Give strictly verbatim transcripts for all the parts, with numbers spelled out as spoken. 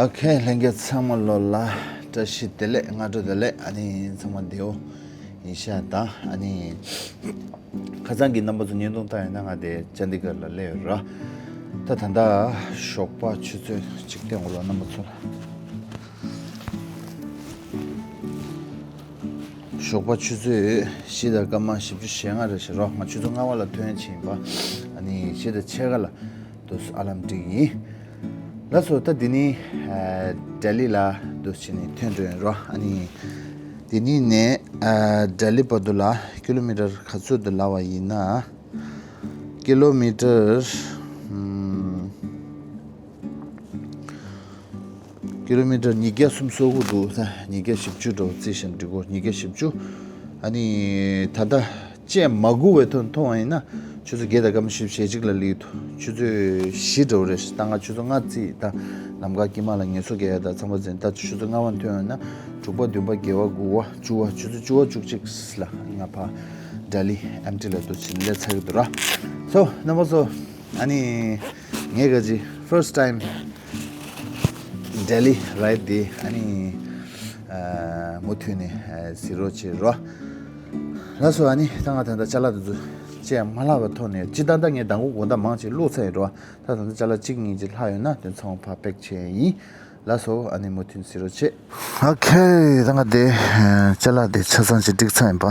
ཨོ་ཁེ། ལྷན་རྒྱས་ཚང་མ་ལོ་ལ་བཀྲ་ཤིས་བདེ་ལེགས། སྔ་དྲོ་བདེ་ལེགས། ཨ་ནི་ཚང་མ་བདེ་པོ་ཡིན་ཤག་ད་ཨ་ནི་ཁ་སང་གི་རྣམ་པ་ཚོ་བརྙན་ཐུང་ལྟ་ཡོད་ན། ང་དེ་ཅན་དི་གར་ལ་སླེབས་ཡོད་ར། ད་ད་ལྟ་ཞོགས་པ་ཆུ་ཚོད་གཅིག་སྟེང་འོག་ལ་རྣམ་པ་ཚོ་ལ། ཞོགས་པ་ཆུ་ཚོད་བཞི་དང་སྐར་མ་བཞི་བཅུ་ཞེ་ལྔ་རེད་ཤག་རོ། ང་ཆུ་ཚོད་ལྔ་པ་ལ་ཐོན་ཡ་ཕྱིན་པ། ཨ་ནི་བཞི་དང་ཕྱེད་ཀ་ལ་དུ་ཨ་ལམ་སྒྲིག་ཡིན། ལགས་སོ། ད་འདི་ནི་ཨ་ལྡི་ལི་ལ་དུ་ཕྱིན་ནས་ཐོན་འགྲོ་ཡིན་རོ། ཨ་ནི་ལྡི་ལི་ནས་ཨ་ལྡི་ལི་བར་དུ་ལ་ཀི་ལོ་མི་ཊར་ག་ཚོད་དུ་ལབ་པ་ཡིན་ན། ཀི་ལོ་མི་ཊར་ཨམ། ཀི་ལོ་མི་ཊར་ཉིས་བརྒྱ་སུམ་ཅུ་སོ་དགུ་འདུག་ས། ཉིས་བརྒྱ་བཞི་བཅུ་འགྲོ་རྩིས་བཞིན་འགྲིག་གོ། ཉིས་བརྒྱ་བཞི་བཅུ། ཨ་ནི་ད་ལྟ་བཅད་མ་དགུ་བའི་ཐོག་མཐོང་བ་ཡིན་ན་ཆུ་ཚོད་བརྒྱད་དང་སྐར་མ་བཞི་བཅུ་ཞེ་གཅིག་ལ་སླེབས་འདུག་ཆུ་ཚོད་བཞི་འགྲོ་རེད། ད་ང་ཆུ་ཚོད་ལྔ་རྩིས་ད་ལམ་ཁ་དཀྱིལ་མ་ལ་ངལ་གསོ་རྒྱག་ཡ་ད་ཚང་མ་ཟིན། ད་ཆུ་ཚོད་ལྔ་པ་ཐོན་ཡོང་ན་དྲུག་པ་བདུན་པ་བརྒྱད་པ་དགུ་པ་བཅུ་པ་ཆུ་ཚོད་བཅུ་པ་བཅུ་གཅིག་ལ་ང་ཕ་ལྡི་ལི་ཨེམ་ཊི་ལ་དུ་ཕྱིན་སླེབས་ཚར་གི་འདུག་ར། སོ་རྣམ་པ་ཚོ། ཨ་ནི་ངས་ག་ཅི་first time ལྡི་ལི་རའིཌ་དེ་ཨ་ནི་ཨ་མུ་མཐུད་ནས་ཨ་གཟིགས་རོགས་བྱེད་རོགས། ལགས་སོ། ཨ་ནི་ད་ང་ད་ལྟ་ཅ་ལག་དེ་ཚོ་བཅད་མ་ལྷག་པའི་ཐོག་ནས་ཅི་ད་ལྟ་ངས་མདང་དགོང་དགོང་དག་མང་ཆེ་བླུགས་ཚར་ཡིན་རོགས། ད་ད་ལྟ་ཅ་ལག་གཅིག་གཉིས་ཅིག་ལྷག་ཡོད་ན་དེ་ཚང་མ་ཕར་པེག་བྱས་ཡིན། ལགས་སོ། ཨ་ནི་མུ་མཐུད་ནས་གཟིགས་རོགས་བྱེད། ཨོ་ཁེ། ད་ང་དེ་ཅ་ལག་དེ་ཆ་ཚང་ཅིག་བསྒྲིགས་ཚར་ཡིན་པ།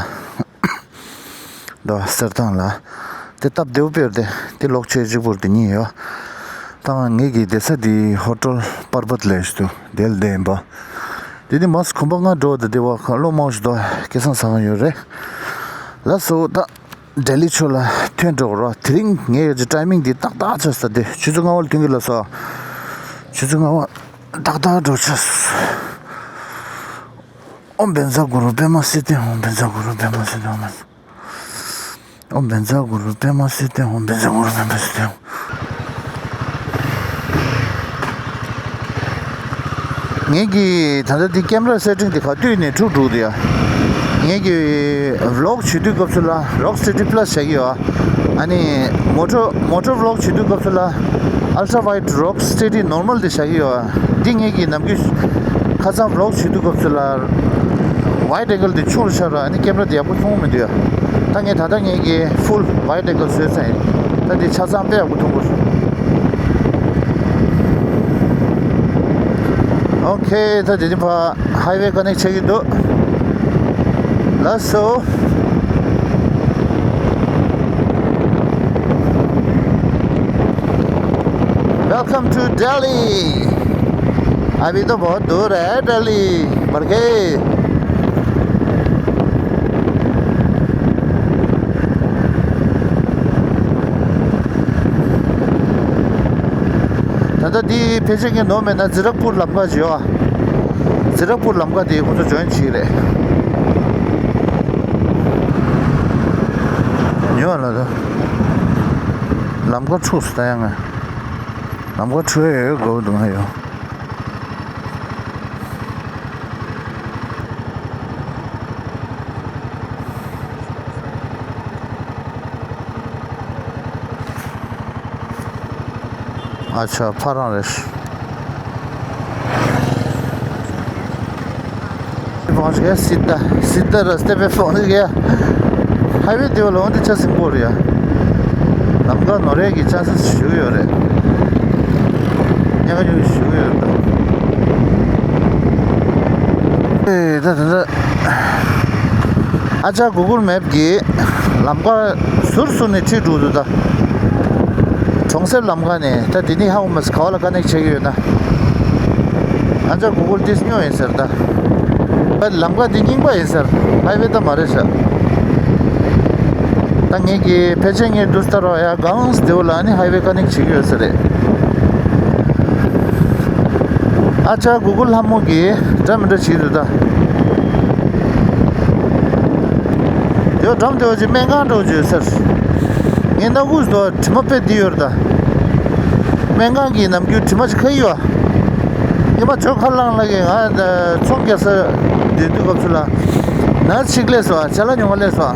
འདུག་གསེར་ཐང་ལ། དེ་སྟབས་བདེ་པོ་དཔེར་དེ་དེ་ལོག་ཆོས་གཅིག་པུར་དེ་གཉིས་ཡོད། ད་ང་ངེད་ཀྱི་བསྡད་ས་དེ་ཧོ་ཊེལ་པར་བཏ་ལེ་ཞིག་འདུག་དེ་ལ་བསྡད་ཡིན་པ། དེ་ནི་མ་སུ་གོམ་པ་ལྔ་འགྲོ་བ་དེ་བདེ་བ་ཁ་ལོ་མང་ཞིག་འདུག་སྐལ་བཟང་ཟ་ཁང་ཡོད་རེད། ལགས་སོ། ད་ལྡི་ལི་ཕྱོགས་ལ་ཐོན་འགྲོ་རོགས། དེ་རིང་ངས་ཡོད་ཀྱི་ཊའི་མིང་དེ་ཏག་ཏག་ཆགས་ས་དེ་ཆུ་ཚོད་ལྔ་པ་ལ་ཐོན་གི་ལགས་སོ། ཆུ་ཚོད་ལྔ་པ་ཏག་ཏག་འགྲོ་ཆགས། ཨོཾ་བཛྲ་གུ་རུ་པདྨ་སིདྡྷི་ཧཱུྃ། ཨོཾ་བཛྲ་གུ་རུ་པདྨ་སིདྡྷི་ཧཱུྃ། ཨོཾ་བཛྲ་གུ་རུ་པདྨ་སིདྡྷི་ཧཱུྃ། ཨོཾ་བཛྲ་གུ་རུ་པདྨ་སིདྡྷི་ཧཱུྃ། ངེད་ཀྱི་ད་ལྟ་འདི་ཀེམ་ར་སེ་ཊིང་དེ་ག་དུས་ནས་འཁྲུག་འགྲོ་གི་འདུག་ཡ། ངེད་ཀྱི་བི་ལོག་བྱེད་དུས་སྐབས་སུ་ལ་རོག་སི་ཊེ་ཌི་པ་ལ་སི་བཞག་གི་ཡོད། ཨ་ནི་མོ་ཊོ་མོ་ཊོ་བི་ལོག་བྱེད་དུས་སྐབས་སུ་ལ་ཨལ་ཊྲ་ཝའིཌ་རོག་སི་ཊེ་ཌི་ནོར་མལ་དེ་བཞག་གི་ཡོད། འདི་ངེད་ཀྱི་ནམ་རྒྱུན་ཁ་སང་བི་ལོག་བྱེད་དུས་སྐབས་སུ་ལ་ཝའིཌ་ཨེང་གལ་དེ་ཆུང་རུ་ཆགས་ར། ཨ་ནི་ཀེམ་ར་དེ་ཡག་པོ་མཐོང་གི་མི་འདུག་ཡ། ད་ངས་ད་ལྟ་ངེད་ཀྱི་ཕུལ་ཝའིཌ་ཨེང་གལ་བཟོས་ཚར་ཡིན། ད་འདི་ཆ་ཚང་དཔེ་ཡག་པོ་མཐོང་གི་རེད། ཨོ་ཁེ། ད་དེ་རིང་ཕར་ཧའི་ཝེ་ཀ་ནེག་ཆགས་ཀྱི་འདུག་ལགས་སོ། Welcome to Delhi. अभी तो बहुत दूर है दिल्ली, बड़के। ད་ལྟ་འདི་ཕལ་ཆེར་ངས་ནོར་མེད་ན་ཛི་རག་པུར་ལམ་ཁ་ཅིག་ཡོད་ཨ། ཛི་རག་པུར་ལམ་ཁ་དེ་ཁོ་ཚོ་ཇོ་ཡིན་བྱེད་ཀྱི་རེད། ཉོ་ལ་ད། ལམ་ཁ་འཁྲུགས་སོང་ད་ཡ་ང་། ལམ་ཁ་འཁྲུགས་ཡ་ཡོད་དགོས་འདུག་ང་ཡོད། अच्छा, फारम रेस। पहुंच गया सीधा, सीधा रास्ते पे पहुंच गया। हाईवे ཏེ་བ་ལོང་དེ་ཆ་སིང་པོ་རེད་ཡ། ལམ་ཁ་ནོར་ཡས་ཀྱི་ཆན་སི་ཞུ་ཡོད་རེད། ཉག་ཉུག་ཞུ་ཡོད་རེད། ཨེ་ད་ད་ད། ཨ་ཅག་གུ་གུལ་མེབ་ཀྱིས་ལམ་ཁ་ཟུར་ཟུར་ནས་ཁྲིད་འགྲོ་འདུག་ད། གྲོང་གསེབ་ལམ་ཁ་ནས་ད་དེ་ནི་ཧ་གོ་མ་སོང་ག་བ་ལ་ཀ་ནེག་བྱེད་ཀྱི་ཡོད་ན། ཨ་ཅག་གུ་གུལ་ཏིས་སྨྱོ་ཡིན་ཟེར་ད། ད་ལམ་ཁ་འདི་རྙིང་པ་ཡིན་ཟེར། ཧའི་ཝེ་ད་མ་རེད་ཟེར། ད་ངེད་ཀྱིས་ཕལ་ཆེར་ངས་འདུག་ལྟར་བ་ཡ་གངས་ལྡེའུ་ལ་ནི་ཧའི་ཝེ་ཀ་ནེག་བྱེད་ཀྱི་ཡོད་ས་རེད། ཨ་ཅག་གུ་གུལ་ལྷ་མོ་གིས་འདྲ་མི་འདྲ་བྱེད་འདུག་ད། དེ་འགྲམ་དེ་བ་ཅིག་སྨན་ཁང་འགྲོ་རྒྱུ་ཡོད་ཟེར། ངས་སྣ་ཁུག་ཟོ་དྲི་མ་དཔེ་འདི་ཡོད་རེད་ད། སྨན་ཁང་གི་ནམ་རྒྱུན་དྲི་མ་ཅིག་ཁ་ཡོད། ཉི་མ་ཇོ་ཁ་ལང་ལ་གི་ང་ཚོང་རྒྱག་ས་དེ་དུས་སྐབས་སུ་ལ། ནར་སི་ཅིག་སླེབས་སོང་ཨ། ཅ་ལག་ཉོ་ག་སླེབས་སོང་ཨ།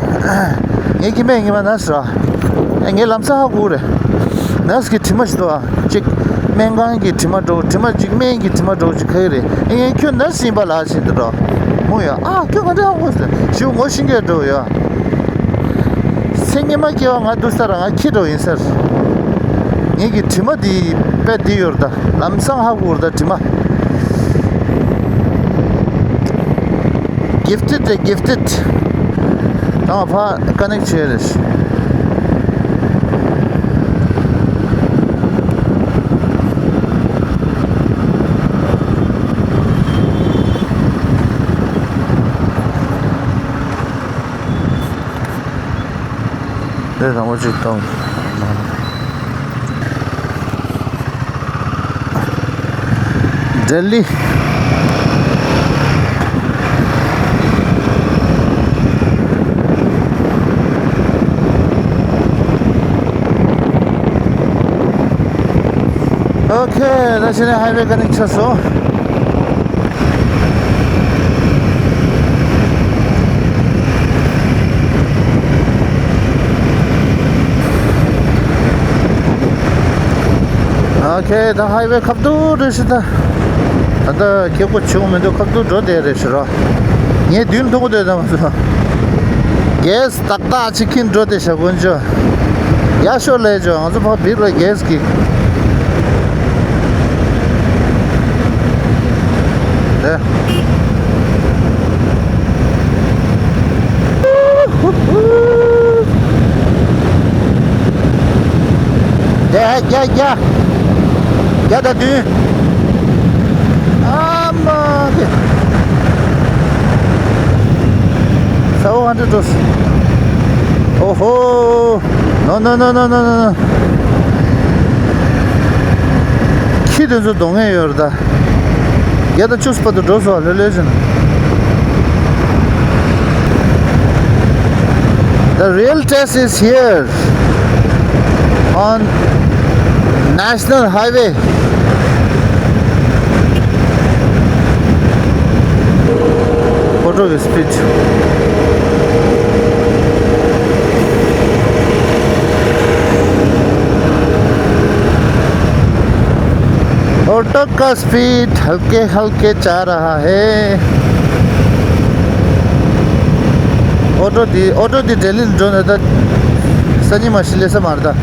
ངའི་ཁྱིམ་པས་ཉི་མ་ནར་སི་ར། ངའི་ལམ་སང་ཧ་གོ་རེད། ནར་སི་གི་དྲི་མ་ཞིག་འདུག་ཨ། ཅིག་སྨན་ཁང་གི་དྲི་མ་འདྲ་པོ། དྲི་མ་གཅིག་སྨན་གྱི་དྲི་མ་འདྲ་པོ་གཅིག་ཁ་གི་རེད། ཨེ་ཁྱོད་ན་ཟིན་པ་ལ་ཞིག་འདུག་རོ། མོ་ཡ་ཨ་ཁྱོད་ག་འདྲ་ཧ་གོ་ཟེར་ཞིག་ངོ་ཤེས་མཁན་འདྲ་པོ་ཡ། སེམས་ཉི་མ་སྐྱེ་བ་ང་འདུག་ས་ར་ང་ཁྱི་འདྲ་པོ་ཡིན་ས་ར། ངེད་ཀྱི་དྲི་མ་འདི་དཔེ་འདི་ཡོད་ར། ད་ལམ་སང་ཧ་གོ་ར། ད་དྲི་མ། Gifted རེད། Gifted། ད་ང་ཕ་ཀ་ནེག་བྱས་རེད། དེ་དང་པོ་ཅིག་གཏོང་། ལྡི་ལི། ཨོ་ཁེ། ད་ཕྱི་ནས་ཧའི་ཝེ་ཀ་ནེག་ཆགས་སོང་། ཨོ་ཁེ། ད་ཧའི་ཝེ་ཁ་ཐུག་འགྲོ་ཤི་ད། ད་ལྟ་ཁེ་ཁོ་བྱུང་མི་འདུག་ཁ་ཐུག་འགྲོ་བསྡད་རེད་ཤི་རོ། ངས་མདུན་མཐོང་གི་འདུག་ད་མ་སོང་། གེ་སི་ཏག་ཏག་ཅིག་ཁྱེར་འགྲོ་དེ་ཤ་ཀུན་ཅོ། ཡ་ཤོ་ལས་ཅོ། ང་ཚོ་ཕ་བིར་ར་གེ་སི་གི། དེ། དེ་བརྒྱ་བརྒྱ། བརྒྱ་དང་བདུན། ཨ་མ་གི། ས་འོག་ཨ་འདྲ་འགྲོ་སོང་། ཨོ་ཧོ། No, no, no, no, no, no, no. ཁྱི་དེ་ཚོ་གདོང་ངེས་ཡོད་རེད་ད། བརྒྱ་དང་བཅུ་བར་དུ་འགྲོ་སོང་། ལྷོད་ལྷོད་བྱས་ན། The real test is here on National Highway. Auto speed. Auto का स्पीड हल्के हल्के जा रहा है। ཨོ་ཊོ་འདི་ཨོ་ཊོ་འདི་ལྡི་ལི་འགྲོ་ནས་ད་སང་ཉིན་མ་གཞི་སླེབས་ས་མ་རེད་ད།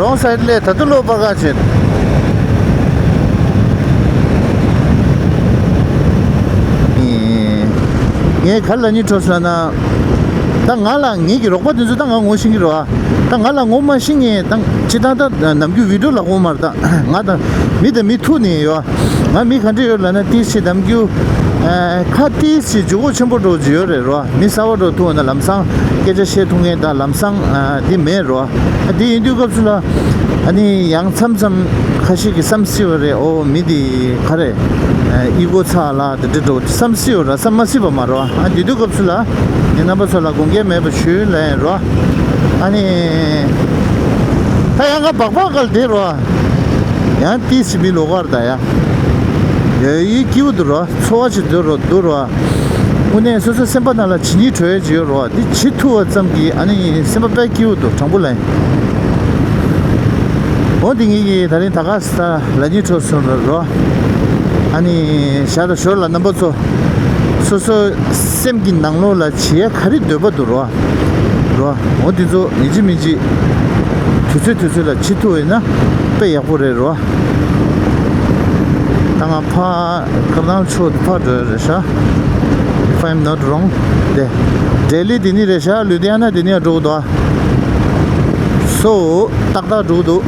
Wrong side ལས་ད་དུ་ལོག་པ་ག་བྱེད། ངས་ག་ལ་ཉི་ཁྲོ་ཟེར་ན། ད་ང་ལ་ངེད་ཀྱི་རོགས་པ་དེ་ཚོ་ད་ང་ངོ་ཤེས་ཀྱི་རེད་བ། ད་ང་ལ་ངོ་མ་ཤེས་ངེས་ད་ཅི་ད་ད་ནམ་རྒྱུན་བི་ཌིའོ་ལ་ངོ་མར་ད་ང་ད་མི་ད་མི་ཐུག་ནས་ཡོད། ང་མི་ག་འདྲ་ཡོད་ལབ་ན་ཏིས་ཅི་ནམ་རྒྱུན་ཁ་ཏིས་ཅི་ཇུ་གོ་ཆེན་པོ་འགྲོ་ཅི་ཡོད་རེད་རོ། མི་གསར་པ་འགྲོ་ཐུག་ན་ལམ་སང་སྐད་ཆ་བཤད་ཐུབ་མཁན་དང་ལམ་སང་འདི་མེད་རོ། འདི་ཡིན་དུས་སྐབས་སུ་ལ་ཨ་ནི་ཡང་མཚམས་མཚམས་ཁ་ཤས་ཀྱིས་བསམ་སྲིད་པ་རེད། ཨོ་མི་འདི་ག་རེ་ཨི་གོ་ཚ་ལ་དེ་འདྲ་འགྲོ་བསམ་སྲིད་པ་ར་བསམ་མ་སྲིད་པ་མ་རོ། ཨ་འདི་དུས་སྐབས་སུ་ལ་ངས་རྣམ་པ་ཚོ་ལ་དགོངས་འགལ་མེད་པ་ཞུ་ལན་རོ། ཨ་ནི་ད་ཡང་ང་སྦག་སྦག་ག་ལ་བསྡད་རོ། ཡང་ཏིས་ཅི་མི་ལོག་གར་ད་ཡ། ཡ་ཡི་སྐྱིད་པོ་འདུག་རོ། འཚོ་བ་ཅིག་འདུག་རོ་འདུག་རོ། དངོས་གནས་སོ་སོའི་སེམས་པ་ནང་ལ་ཇི་སྙེད་བྲོ་ཡ་ཅིག་ཡོད་རོ། འདི་བྱེད་ཐུབ་པ་ཙམ་གྱིས་ཨ་ནི་སེམས་པ་དཔེ་སྐྱིད་པོ་འདུག་དྲང་པོ་ལན། འོ་འདི་ངེད་ཀྱིས་ད་རིང་ད་ག་ས་ལ་ཉི་ཁྲོ་སོང་རོ་རོ། ཨ་ནི་ཞར་དང་ཞོར་ལ་རྣམ་པ་ཚོ་སོ་སོའི་སེམས་ཀྱི་ནང་ལོགས་ལ་བྱེད་ཡ་ག་རེ་འདོད་པ་འདུག་རོ། རོ། འོ་འདི་ཚོ་ཡིན་གཅིག་མིན་གཅིག་དུས་ཚོད་དུས་ཚོད་ལ་བྱེད་ཐུབ་ཡིན་ན་དཔེ་ཡག་པོ་རེད་རོ། ད་ང་ཕ་ཀར་ནལ་ཕྱོགས་ཕར་འགྲོ་ཡ་རེད་ཤག If I'm not wrong དེ་ལྡི་ལི་འདི་ནས་རེད་ཤག་ལུ་དྷི་ཡ་ན་འདི་ནས་འགྲོ་གི་འདུག་སོ་ཏག་ཏག་འགྲོ་གི་འདུག་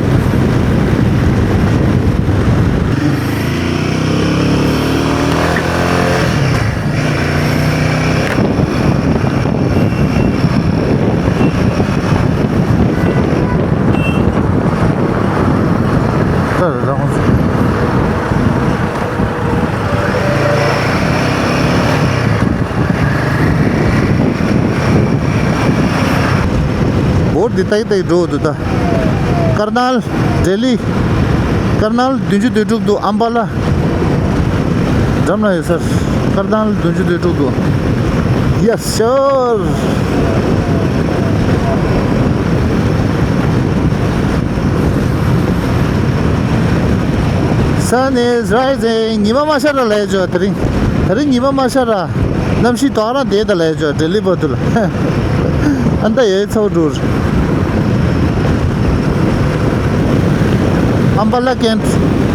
འོ་འདི་ཏག་ཏག་འགྲོ་འདུག་ད། ཀར་ནལ། ལྡི་ལི། ཀར་ནལ་བདུན་ཅུ་དོན་དྲུག་འདུག་ཨམ་བ་ལ། འགྲམ་ལ་ཡོད་སར། སྐར་ཐང་ལ་བདུན་ཅུ་དོན་དྲུག་འདུག Yes, sure. Sun is rising. ཉི་མ་མ་ཤར་ར་ལས་ཇོ་དེ་རིང་། དེ་རིང་ཉི་མ་མ་ཤར་ར། གནམ་གཤིས་དོག་ར་བསྡད་ད་ལས་ཇོ་ལྡི་ལི་བར་དུ་ལ། ཨན་ད་ཡོད་ཚོ་འགྲུར། Ambala Cantt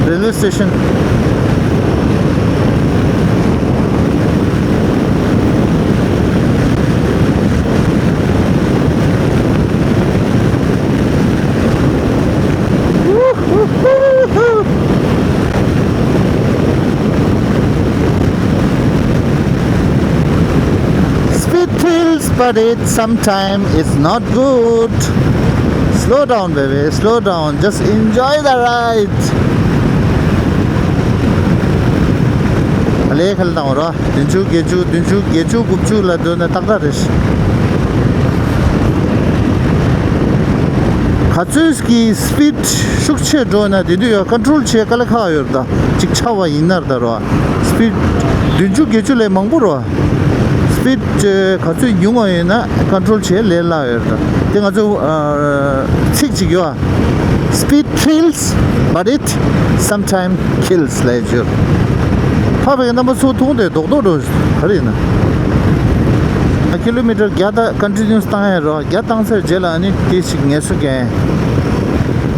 railway station. Speed thrills, but it sometimes is not good. Slow down, baby, slow down. Just enjoy the ride. ཨ་ལས་ཁ་ལ་བཏང་བ་རོ། བདུན་ཅུ་བརྒྱད་ཅུ། བདུན་ཅུ་བརྒྱད་ཅུ་དགུ་བཅུ་ལ་འདོན་ན་ཏག་ཏག་རེད། ག་ཚོད་ཀྱི་སི་པིཌ་ཤུགས་ཆེ་འགྲོ་ན་དེ་དུས་ཡང་ཀོན་ཊོལ་བྱེད་དཀའ་ལས་ཁག་ཡོད་རེད་ད། ཅིག་ཆར་པ་ཡིན་ན་རེད་ད་རོ། སི་པིཌ་བདུན་ཅུ་བརྒྱད་ཅུ་ལས་མང་པོ་རོ། སི་པིཌ་ག་ཚོད་ཉུང་བ་ཡིན་ན་ཀོན་ཊོལ་བྱེད་ལས་སླ་ཡོད་རེད་ད། དེ་ང་ཚོ་ཚིག་ཅིག་ཡོད་ཨ། Speed thrills, but it sometimes kills ལབ་ཡོད། ཕ་བའི་རྣམ་པ་ཚོ་མཐོང་དེ་རྡོག་རྡོག་འགྲོ་ག་རེ་ཡིན་ན། ཨ་ཀི་ལོ་མི་ཊར་བརྒྱ་དང་ཀོན་ཊི་ནིའུ་སི་བཏང་ཡ་རོ། བརྒྱ་བཏང་ཚར་རྗེས་ལ་ཨ་ནི་དེ་ཞིག་ངལ་གསོ་རྒྱག་ཡ།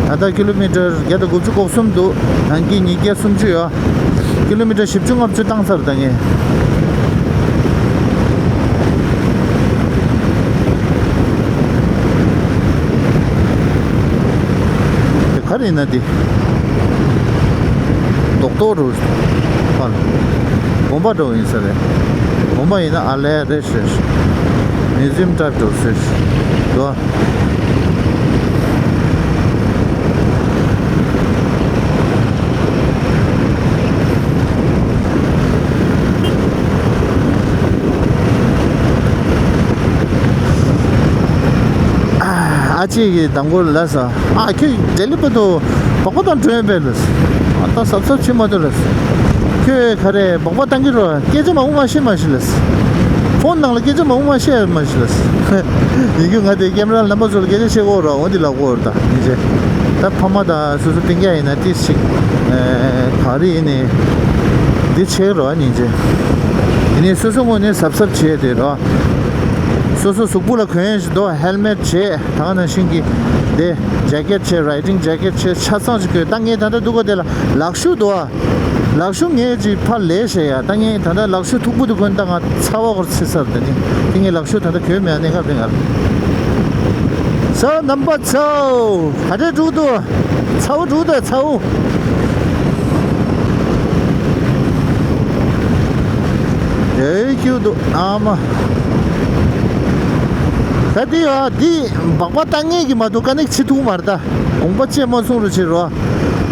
ད་ལྟ་ཀི་ལོ་མི་ཊར་བརྒྱ་དང་དགུ་བཅུ་གོ་གསུམ་འདུག་ནང་གི་ཉིས་བརྒྱ་སུམ་ཅུ་ཡོད། ཀི་ལོ་མི་ཊར་བཞི་བཅུ་ལྔ་བཅུ་བཏང་ཚར་ད་ངས། དེ་ག་རེ་ཡིན་ན་དེ། རྡོག་རྡོག་རུ། ཕར། དགོན་པ་འགྲོ་ཡིན་ས་རེད། དགོན་པ་ཡིན་ན་ཨ་ལས་རེད་ཞེས། མིའུ་ཛི་ཡམ་ཊའིབ་འགྲོ་ཟེར། འགྲོ། ཨ་ཅེ་གིས་དང་པོ་ལབ་སོང་། ཨ་ཁྱོད་ལྡི་ལི་བར་དུ་སྦག་སྦག་བཏང་འགྲོ་ཡིན་པས་ལབ། ཨ་ད་གཟབ་གཟབ་བྱེད་མ་ཐུབ་ལབ། ཁྱོད་ག་རེ་སྦག་སྦག་བཏང་གི་རོ། སྐད་ཆ་མང་པོ་མ་བཤད་མ་ཤི་ལབ། ཕོན་ནང་ལ་སྐད་ཆ་མང་པོ་མ་བཤད་མ་ཤི་ལབ། ཡིན་རྒྱུ་ང་དེ་ཀེམ་ར་ལ་རྣམ་པ་ཚོ་ལ་སྐད་ཆ་བཤད་གོ་རོ། འོ་འདི་ལབ་གོ་རོ་ད་ཡིན་ཅེ། ད་ཕ་མ་དང་སོ་སོ་སྤུན་ཀྱག་ཡིན་ན་ཏིས་ཅིག་ག་རེ་ཡིན་ནི་འདི་བྱེད་རོ་ཡིན་ཅེ། ཡིན་ནི་སོ་སོ་ངོས་ནས་གཟབ་གཟབ་བྱས་ཏེ་རོ། སོ་སོ་གཟུགས་པོ་ལ་གོན་ཡས་ཞིག་འདུག་ཧེལ་མེཊ་བྱས། ད་ག་ནང་བཞིན་གྱི་དེ་ཇེ་ཀེཊ་བྱས། རའི་ཌིང་ཇེ་ཀེཊ་བྱས། ཆ་ཚང་ཅིག་གོན། ད་ངས་ད་ལྟ་འདུག་གོ་དེ་ལ་ལག་ཤུབས་འདུག་ཨ། ལག་ཤུབས་ངས་ཅིག་ཕར་ལས་བྱས་ཡ། ད་ངས་ད་ལྟ་ལག་ཤུབས་མཐུག་པོ་དེ་གོན། ད་ང་ཚ་བ་གོར་ཚེ་སར་དེ་ནི་དེ་ངས་ལག་ཤུབས་ད་ལྟ་གོན་མེད་ཨ། གནས་སྐབས་དེ་ང་ལ། ས་རྣམ་པ་ཚོ་ག་འདྲས་འགྲོ་འདུག་ཚ་བོ་འགྲོ་འདུག་ཚ་བོ། ཨེ་ཁྱོད་འདུག་ཨ་མ། ད་འདི་ཡ་འདི་སྦག་སྦག་བཏང་མཁན་གྱི་མ་གཏོགས་ཀ་ནེག་བྱེད་ཐུབ་མ་རེད་ད། དགོངས་པ་བཅད་མ་སོང་རུ་བྱེད་རོགས།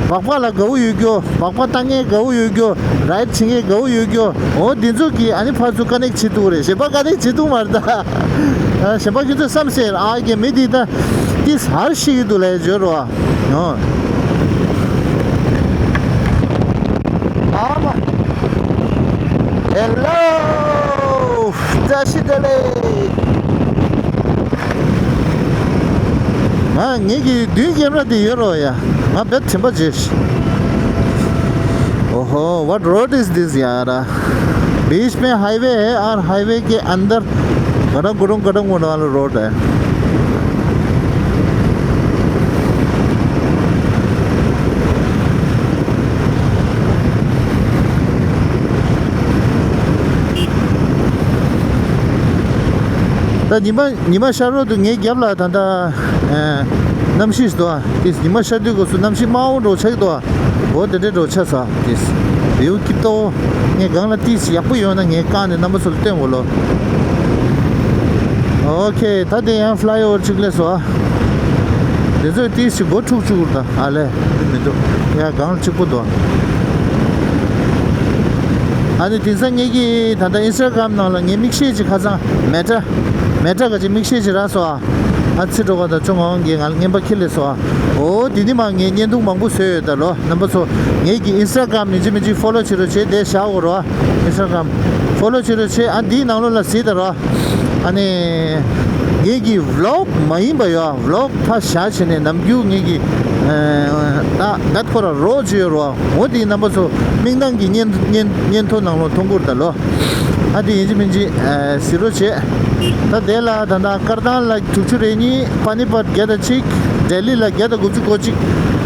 སྦག་སྦག་ལ་དགའ་བོ་ཡོད་རྒྱུ། སྦག་སྦག་བཏང་མཁན་དགའ་བོ་ཡོད་རྒྱུ། རའིཌ་བྱེད་མཁན་དགའ་བོ་ཡོད་རྒྱུ། འོ་འདི་ཚོ་གིས་ཨ་ནི་ཕར་ཚུར་ཀ་ནེག་བྱེད་ཐུབ་རེད། གཞན་པ་ཀ་ནེག་བྱེད་ཐུབ་མ་རེད་ད། གཞན་པ་ཁྱེད་ཚོས་བསམ་སྲིད་ཨ་ཀྱེ་མི་འདི་ད་ཏིས་ཧར་ཤི་གི་འདུག་ལས་བརྗོད་རོགས། ཨ་མ། ཧེ་ལོ། བཀྲ་ཤིས་བདེ་ལེགས། ང་ངེད་ཀྱི་མདུན་ཀེམ་ར་དེ་ཡོད་རོགས་ཡ། ང་རྦད་དྲན་པ་བརྗེད། Oh ho, what road is this यार? बीच में हाईवे है और हाईवे के अंदर गडम गुडम गडम गुडम वाला रोड है। ད་ཉི་མ་ཉི་མ་ཤར་རོགས་འདུག་ངའི་རྒྱབ་ལ་ད་ལྟ་གནམ་གཤིས་འདུག་ཨ། དེ་ཉི་མ་ཤར་དུས་སྐབས་སུ་གནམ་གཤིས་དམའ་བོ་འདྲ་ཆགས་འདུག་ཨ། འོ་དེ་འདྲའི་འདྲ་ཆགས་ས་དེ་བེའུ་སྐྱིད་ཏོ། ངས་སྒང་ལ་ཏིས་ཡག་པོ་ཡོང་ན་ངས་བཀག་ནས་རྣམ་པ་ཚོ་ལ་སྟོན་དགོས་ལོ། ཨོ་ཁེ། ད་དེ་ཡང་ཕ་ལའི་ཨོ་ཝར་གཅིག་སླེབས་སོང་ཨ། དེ་ཚོས་ཏིས་ཞིག་སྒོ་འཁྲུག་བཅུག་རུ་ད་ཨ་ལས་མི་འདུག་ཡ་སྒང་ལ་གཅིག་པོ་འདུག་ཨ་ནི་དེང་སང་ངེད་ཀྱི་ད་ལྟ་ཨིན་སི་ཊ་གྷ་རམ་ནང་ལ་ངའི་མིག་ཤེལ་ཅིག་ཁ་སང་མེ་ཊ་མེ་ཊ་ག་ཅིག་མིག་ཤེལ་ཅིག་རག་སོང་ཨ། ཨ་ཙི་འགྲོ་ག་ད་ཅུང་ངང་གིས་ང་ལ་རྔན་པ་ཁྱེར་སླེབས་སོང་ཨ། ཨོ་དེ་ནི་མ་ངས་བརྙན་ཐུང་མང་པོ་བཟོས་ཡོད་ད་ལོ། རྣམ་པ་ཚོ་ངེད་ཀྱི་ཨིན་སི་ཊ་གྷ་རམ་ཡིན་གཅིག་མིན་གཅིག་ཕོ་ལོ་བྱེད་རོགས་བྱེད། དེ་བཞག་དགོས་རོ། ཨིན་སི་ཊ་གྷ་རམ་ཕོ་ལོ་བྱེད་རོགས་བྱེད། ཨ་འདིའི་ནང་ལོགས་ལ་གཟིགས་ད་རོ། ཨ་ནི་ངེད་ཀྱི་བི་ལོག་མ་ཡིན་པ་ཡོད། བི་ལོག་ཕར་བཞག་བྱས་ནས་ནམ་རྒྱུན་ངེད་ཀྱི་ད་ད་ཁོ་ར་རོགས་བྱེད་ཡོད་རོ། འོ་དེའི་རྣམ་པ་ཚོ་མིག་ནང་གི་བརྙན་བརྙན་བརྙན་ཐུང་ནང་ལོགས་མཐོང་གི་རེད་ད་ལོ། ཨ་དེ་ཡིན་གཅིག་མིན་གཅིག་ཨ་གཟིགས་རོགས་བྱེད། ད་དེ་ལ་ད་ལྟ་ཀར་ཏང་ལ་དྲུག་ཅུ་རེ་གཉིས། པ་ནི་པད་བརྒྱ་དང་གཅིག་ལྡི་ལི་ལ་བརྒྱ་དང་དགུ་བཅུ་གོ་གཅིག་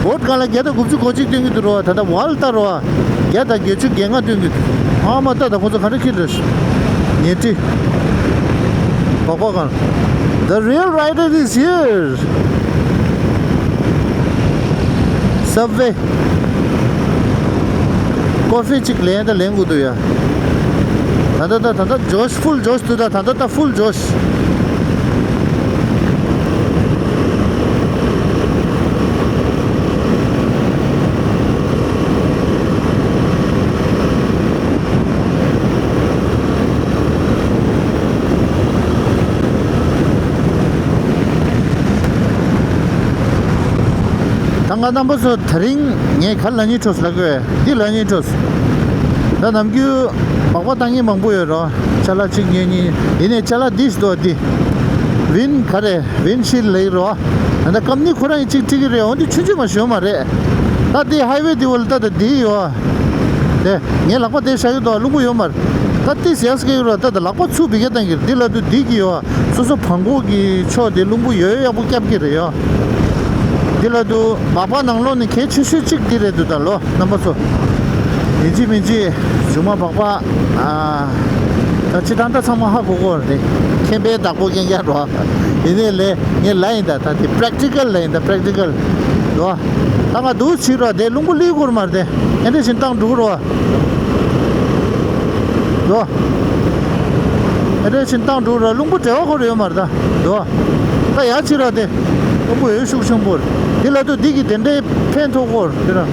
བྷོཊ་གང་ལ་བརྒྱ་དང་དགུ་བཅུ་གོ་གཅིག་སྟོན་གྱི་འདུག་རོ། ད་ལྟ་ཝལ་ལྟ་རོ། བརྒྱ་དང་བརྒྱད་ཅུ་གྱ་ལྔ་སྟོན་གྱི་འདུག་ཨ་མ་ལྟ་ད་ཁོ་ཚོ་ག་འདྲ་ཁྱེར་རེད། ཉལ་ཁྲི། སྦག་སྦག་གང་། The real rider is here. Subway. ཀོ་ཧྥི་གཅིག་ལེན་ད་ལེན་དགོས་འདུག་ཡ། ད་ད་ད་ད་ད་ཇོཤ། ཕུལ་ཇོཤ་འདུག་ད་ད་ད་ད་ཕུལ་ཇོཤ། ད་ང་རྣམ་པ་ཚོ་དེ་རིང་ངས་ག་ལ་ཉིན་འཕྲོས་ལབ་དགོས། འདི་ལ་ཉིན་འཕྲོས། ད་ནམ་རྒྱུན་སྦག་སྦག་བཏང་མཁན་མང་པོ་ཡོད་རོ། ཅ་ལག་གཅིག་གཉིས་གཉིས། ཡིན་ནའི་ཅ་ལག་འདི་ཞིག་འདུག་འདི། ཝིན་ག་རེ། ཝིན་ཤིལ་ལབ་ཀྱི་རོ། ད་ལྟ་ཀམ་ནི་ཁོ་རང་ཡིན་གཅིག་ཁྲིད་ཀྱི་རེད། འོན་ཏེ་ཆུང་ཆུང་མ་ཞོན་མ་རེད། ད་འདི་ཧའི་ཝེ་འདི་བོ་ལ་ད་ད་འདི་ཡོད། དེ་ངའི་ལག་པ་དེ་བཞག་གི་འདུག་རླུང་བུ་ཡོད་མ་རེད། ད་ཏི་སི་ཡ་སི་ཀེ་རོ། ད་ད་ལག་པ་ཚུགས་བི་ག་བཏང་གི་རེད། འདི་ལ་དུ་འདི་གི་ཡོད། སོ་སོ་བྲང་ཁོག་གི་ཕྱོགས་དེ་རླུང་བུ་ཡོད་ཡག་པོ་བརྒྱབ་ཀྱི་རེད་ཡོད། འདི་ལ་དུ་སྦག་སྦག་ནང་ལོགས་ནས་གལ་ཆེ་ཤོས་གཅིག་འདི་རེད་འདུག་ད་ལོ་རྣམ་པ་ཚོ། ཡིན་གཅིག་མིན་གཅིག་མཇུག་མ་སྦག་སྦག་ཨ། ད་སྤྱིར་བཏང་ད་ཚང་མ་ཧ་གོ་གོ་རེད། མཁྱེན་པའི་བདག་པོ་རྐྱང་རྐྱང་རོ། ཡིན་ནའི་ལས་ངས་ལབ་ཡིན་ད། ད་དེ་པེ་རེག་ཊི་ཀལ་ལབ་ཡིན་ད། པེ་རེག་ཊི་ཀལ་རོ། ད་ང་འདུག་བྱེད་རོ། དེ་རླུང་བུ་ལི་སྐོར་མར་དེ་ཨེ་འདྲ་བཞིན་བཏང་འགྲོ་རོ། རོ། ཨེ་འདྲ་བཞིན་བཏང་འགྲོ་རོ། རླུང་བུ་བྲེལ་བ་ཁོ་རེ་ཡོད་མར་ད། རོ། ད་ཡ་བྱེད་རོ་དེ། རླུང་བུ་ཡོད་ཤུགས་ཆེན་པོར། དེ་ལ་དུ་འདི་གི་དེ་འདྲའི་ཕན་ཐོགས་སྐོར་དེ་ར།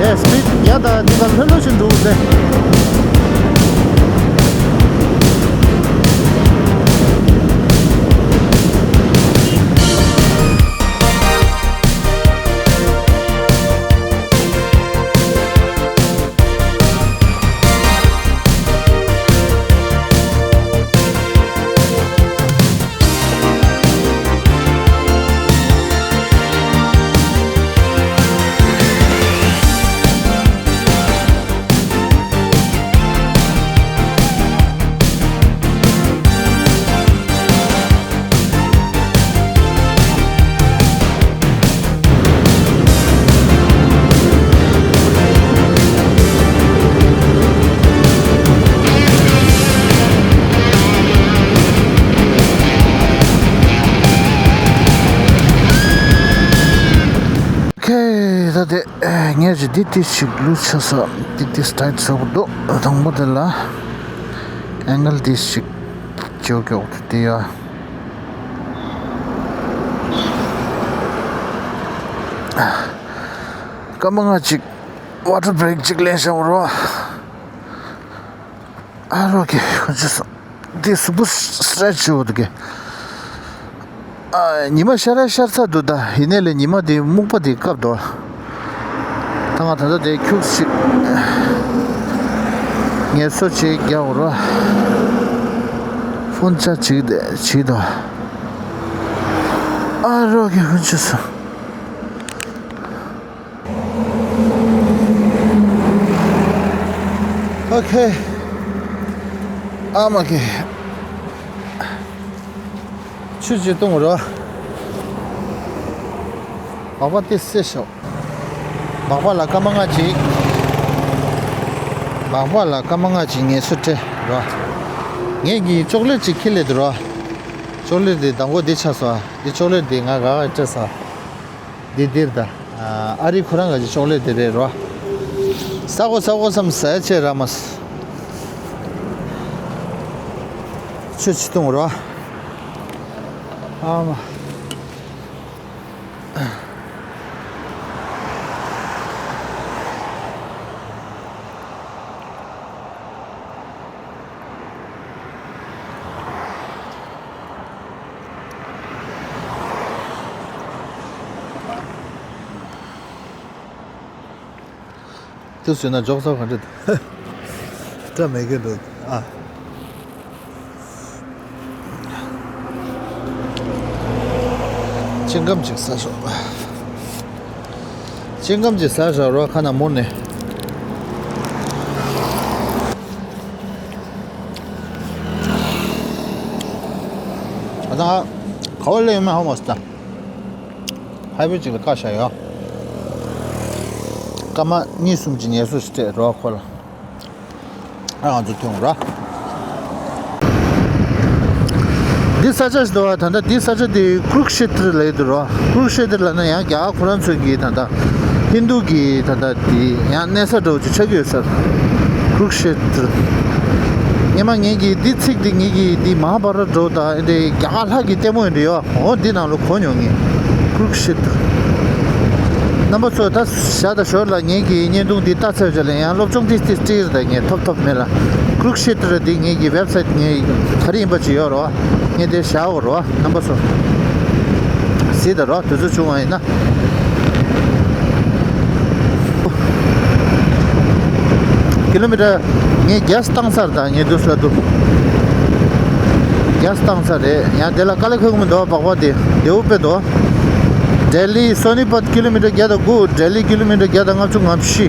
ཨེ་སི་པི་ཌི་ཡ་ད་འདི་ག་ལྷོད་ལྷོད་བཞིན་འགྲོ་གི་རེད། ཁེ་ད་དེ་ངས་ཀྱི་འདི་ཏི་ཞིག་ལུས་ཆ་ས་འདི་ཏི་སི་ཊའིཊ་བཟོ་གི་འདུག་དང་པོ་དེ་ལ་ཨེང་གལ་འདི་ཞིག་བཅོས་ཀྱོག་དེ་ཡ། སྐར་མ་ལྔ་ཅིག་ཝ་ཊར་བྷི་རེག་ཅིག་ལེན་བཞག་རོགས། ཨ་རོགས་ཀྱི་ཁོ་ཚོས་འདི་གཟུགས་པོ་སི་ཊེ་ཆི་བྱེད་འོ་འདུག་གི། ཨ་ཉི་མ་ཤར་ར་ཤར་ཚར་འདུག་ད་ཡིན་ནའི་ལས་ཉི་མ་འདི་སྨུག་པ་འདི་བཀབ་འདུག་ད་ང་ད་ལྟ་དེ་ཁྱུག་ཅིག་ངལ་གསོ་ཅིག་རྒྱག་འོ་རོགས། ཧྥོན་ཆ་ཅིག་བྱེད་འདུག་ཨ་རོགས་ཀྱི་ཧུན་ཆུ་སོང་། ཨོ་ཁེ། ཨ་མ་ཁེ། ཆུ་ཅིག་བཏུང་རོགས། སྦག་སྦག་དེ་བསད་ཤོག་སྦག་སྦག་ལ་སྐར་མ་ལྔ་ཅིག་སྦག་སྦག་ལ་སྐར་མ་ལྔ་ཅིག་ངལ་གསོ་སྤྲད་རོགས། ངས་ཀྱི་ཅོག་ལེ་ཊི་ཅིག་ཁྱེར་སླེབས་འདུག་རོགས། ཅོག་ལེ་ཊི་དེ་མདང་དགོང་འདི་ཆགས་སོང་། འདི་ཅོག་ལེ་ཊི་དེ་ང་ག་ག་སྤྲད་སོང་། འདི་འདིར་ད། ཨ་རི་ཁོ་རང་ག་ཅི་ཅོག་ལེ་ཊི་དེ་རེད་རོ། ས་གོ་ས་གོ་བསམ་ཟ་ཆེ་ར་མ་ས། ཆུ་ཆི་བཏུང་རོ། ཨ་མ། དུ་བཟོས་ན་འཇོག་ས་ག་འདྲ་འདུག་སྐྲ་མེད་གི་འདུག་ཨ། ཅིང་ཁམ་ཅིག་ཟ་ཤོག་ཅིང་ཁམ་ཅིག་ཟ་ཤོག་རོ། ཁ་ན་མོར་ནས། ཨ་ད་ག་བ་ལས་ཡོད་མེད་ཧ་མ་སི་ད། ཧའི་ཝེ་ཅིག་ལ་བཀག་བཞག་ཡོད། སྐར་མ་གཉིས་གསུམ་ཅིག་ངལ་གསོ་ཞིག་སྤྲད་རོགས་ཁོ་ལ། ཨ་ང་ཚོ་ཐོན་ར། འདི་ས་ཆ་ཞིག་འདུག་བ། ད་ལྟ་འདི་ས་ཆ་འདི་ཀུ་རུག་ཤེ་ཏྲ་ལབ་ཡོད་འདུག་ར། ཀུ་རུག་ཤེ་ཏྲ་ལབ་ན་ཡང་རྒྱ་གར་ཁོ་རང་ཚོའི་གི་ད་ལྟ་ཧིན་དུ་གི་ད་ལྟ་འདི་ཡང་གནས་ས་འདྲ་བོ་ཅིག་ཆགས་ཀྱི་ཡོད་ས་རེད། ཀུ་རུག་ཤེ་ཏྲ། སྔོན་མ་ངེད་ཀྱིས་འདི་ཚིག་འདི་ངེད་ཀྱིས་འདི་མ་ཧཱ་བྷ་ར་ཏ་འདྲ་བོ་དང་འདི་རྒྱ་གར་ལྷ་གི་ལྟད་མོ་ཡིན་འདྲ་ཡོད། འོ་འདི་ནང་ལོ་གོ་མྱོང་ངེས། ཀུ་རུག་ཤེ་ཏྲ། རྣམ་པ་ཚོ་ད་ཞག་དང་ཞོར་ལ་ངེད་ཀྱི་བརྙན་ཐུང་འདི་ལྟ་ཚར་བྱས་ལ་ཡང་སློབ་སྦྱོང་ཏིས་ཏིས་ཏིས་ད་ངས་ཐོབ་ཐོབ་མེད་ལ། ཀུ་རུག་ཤེ་ཏྲ་འདི་ངེད་ཀྱི་ཝེབ་སའིཊ་ངས་ག་རེ་ཡིན་པ་ཅིག་ཡོད་རོ། ངས་འདི་བཞག་འོ་རོ་རྣམ་པ་ཚོ། གཟིགས་དང་རོ་དུས་ཚོད་བྱུང་བ་ཡིན་ན། ཀི་ལོ་མི་ཊར་ངས་བརྒྱ་བཏང་ཚར་དང་ངས་དུས་ལ་འདུག་བརྒྱ་བཏང་ཚར་རེད། ཡང་དེ་ལ་དཀའ་ལས་ཁག་མི་འདུག་བག་བག་དེ་དེའུ་དཔེ་འདུག་ལྡི་ལི་སོ་ནི་པད་ཀི་ལོ་མི་ཊར་བརྒྱ་དང་དགུ། ལྡི་ལི་ཀི་ལོ་མི་ཊར་བརྒྱ་དང་ལྔ་བཅུ་ང་བཞི།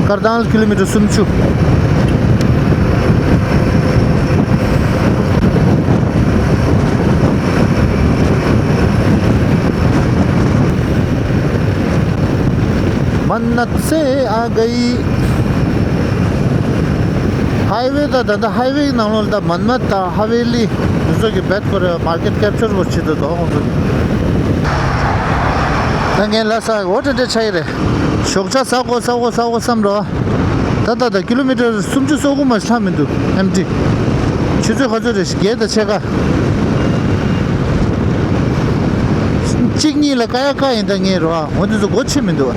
ཀར་ནལ་ཀི་ལོ་མི་ཊར་སུམ་ཅུ། མན་ནད་སེ་ཨ་ག་ཡི། ཧའི་ཝེ་དང་ད་ལྟ་ཧའི་ཝེ་ནང་ལོགས་ལ་ད་མན་ནད་དང་ཧ་ཝེ་ལི་འདི་ཚོ་གི་བེད་ཁོ་རེ་མར་ཀེཊ་ཀེབ་ཆར་བོ་བྱེད་དུ་འདུག་ཁོང་ཚོ་གི། ད་ངས་ལ་ས་འོ་དེ་འདྲ་ཆགས་ཀྱི་རེད། ཞོགས་ཇ་ཟ་དགོས་ཟ་དགོས་ཟ་དགོས་བསམ་རོ། ད་ད་ད་ཀི་ལོ་མི་ཊར་སུམ་ཅུ་སོ་དགུ་མ་ལྷག་མི་འདུག་ཨེམ་ཊི། ཆུ་ཚོད་ག་ཚོད་རེད། བརྒྱད་དང་ཕྱེད་ཀ། གཅིག་གཉིས་ལ་ཀ་ཡ་ཀ་ཡིན་ད་ངས་རོ། འོ་འདི་ཚོ་སྒོ་ཕྱེ་མི་འདུག་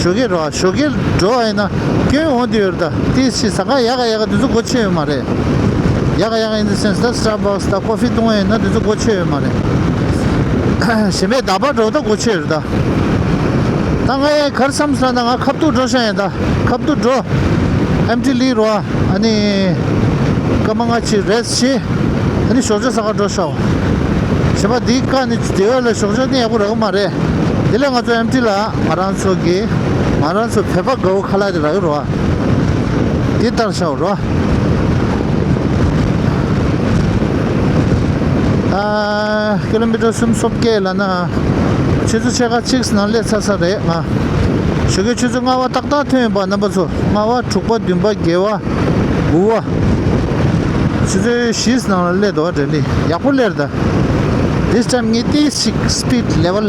ཞོགས་ཀས་རོ། ཞོགས་ཀས་འགྲོ་བ་ཡིན་ན་སྐྱོན་འོང་དུ་ཡོད་རེད་ད། ཏིས་ཤི་ཟ་ཁང་ཡག་ག་ཡག་ག་འདི་ཚོ་སྒོ་ཕྱེ་ཡོད་མ་རེད། ཡག་ག་ཡག་ག་ཨིན་ཛ་སེན་སི་ད་སི་ཊར་བྷག་སི་ད་ཀོ་ཕི་བཏུང་བ་ཡིན་ན་འདི་ཚོ་སྒོ་ཕྱེ་ཡོད་མ་རེད། གཞན་པའི་ཟླ་བ་འགྲོ་ད་སྒོ་ཕྱེ་ཡོད་རེད་ད། ད་ང་ཡང་གར་བསམ་སོང་ན་ང་ཁ་ཐུག་འགྲོ་ཤག་ཡིན་ད། ཁ་ཐུག་འགྲོ། ཨེམ་ཊི་ལི་རོ། ཨ་ནི་སྐར་མ་ལྔ་ཅིག་རེ་སི་ཊི་བྱེད། ཨ་ནི་ཞོགས་ཇ་ཟ་ག་འགྲོ་ཤག་གཞན་པ་འདི་ཀ་ནི་དེ་བ་ལ་ཞོགས་ཇ་ནི་ཡག་པོ་རག་གི་མ་རེད། དེ་ལས་ང་ཚོ་ཨེམ་ཊི་ལ་ང་རང་ཚོ་གི་ང་རང་ཚོ་བོད་པ་དགའ་བོ་ཁ་ལག་དེ་རག་གི་རོ། འདི་ལྟར་ཤག་རོ། ཨ། ཀི་ལོ་མི་ཊར་སུམ་སོ་བརྒྱད་ལ་ན། ཆུ་ཚོད་ཕྱེད་ཀ་གཅིག་ནང་སླེབས་ཚར་ས་རེད་ང་། ཞོགས་ཀའི་ཆུ་ཚོད་ལྔ་པ་ཏག་ཏག་ཐོན་ཡོད་པ། རྣམ་པ་ཚོ། ལྔ་པ། དྲུག་པ། བདུན་པ། བརྒྱད་པ། དགུ་པ། ཆུ་ཚོད་བཞི་ནང་ལ་སླེབས་འདུག་བ། ལྡི་ལི་ཡག་པོ་སླེབས་རེད་ད། This time ངས་ཏིས་ཅིག་སི་པིཌ་ལེ་ཝལ་